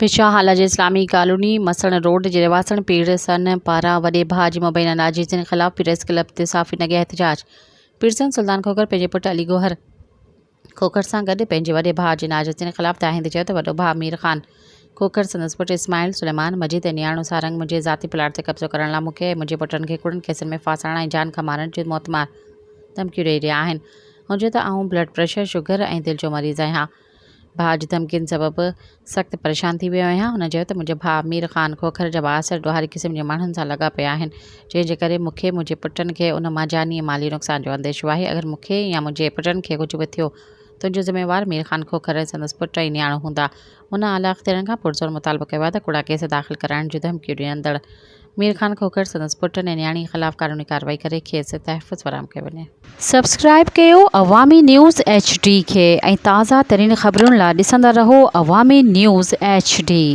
پشا هالا جي اسلامي colony Masan road جي رهواسڻ پيرسن پاران وڏي ڀاء جي مبينا ناجائزين خلاف پريس ڪلب تي صحافين اڳيان احتجاج پيرسن سلطان کوکر پنهنجي پٽ علي گوهر کوکر سان گڏ پنهنجي وڏي ڀاء جي ناجائزين خلاف دانهيندي چيو ته وڏو ڀاء مير خان کوکر سندس پٽ اسماعيل سليمان مجيد ۽ نياڻو سارنگ منهنجي ذاتي پلاٽ تي قبضو ڪرڻ لاء مون کي ۽ منهنجي پٽن کي ڪوڙن ڪيسن ۾ ڦاسائڻ ۽ جان کان مارڻ جون موتمار ڌمڪيون ڏئي رهيا آهن هن چيو ته آئون بلڊ پريشر شگر ۽ دل جو مريض آهيان ڀاء جي ڌمڪين سبب سخت پريشان ٿي ويو آهيان. هن چيو ته منهنجا ڀاء مير خان کوکر جا بااثر ڏوهاري قسم جي ماڻهن سان لڳا پيا آهن، جنهن جي ڪري مون کي منهنجي پٽن کي ان مان جاني ۽ مالي نقصان جو انديشو آهي، اگر مون کي يا منهنجي پٽن کي ڪجهه به ٿيو ته ان جو ذميوار مير خان کوکر ۽ سندس پٽ ۽ نياڻو هوندا. هن اعليٰ اختيارين کان پرزور مطالبو ڪيو آهي ته ڪوڙا ڪيس داخل ڪرائڻ جون ڌمڪيون ڏيندڙ مير خان کوکر، سندس پٽن ۽ نياڻي خلاف قانوني ڪارروائي ڪري کيس تحفظ فراهم ڪيو وڃي. سبسڪرائيب ڪيو عوامي نيوز ايڇ ڊي کي ۽ تازه ترين خبرن لا ڏسندا رهو عوامي نيوز ايڇ ڊي.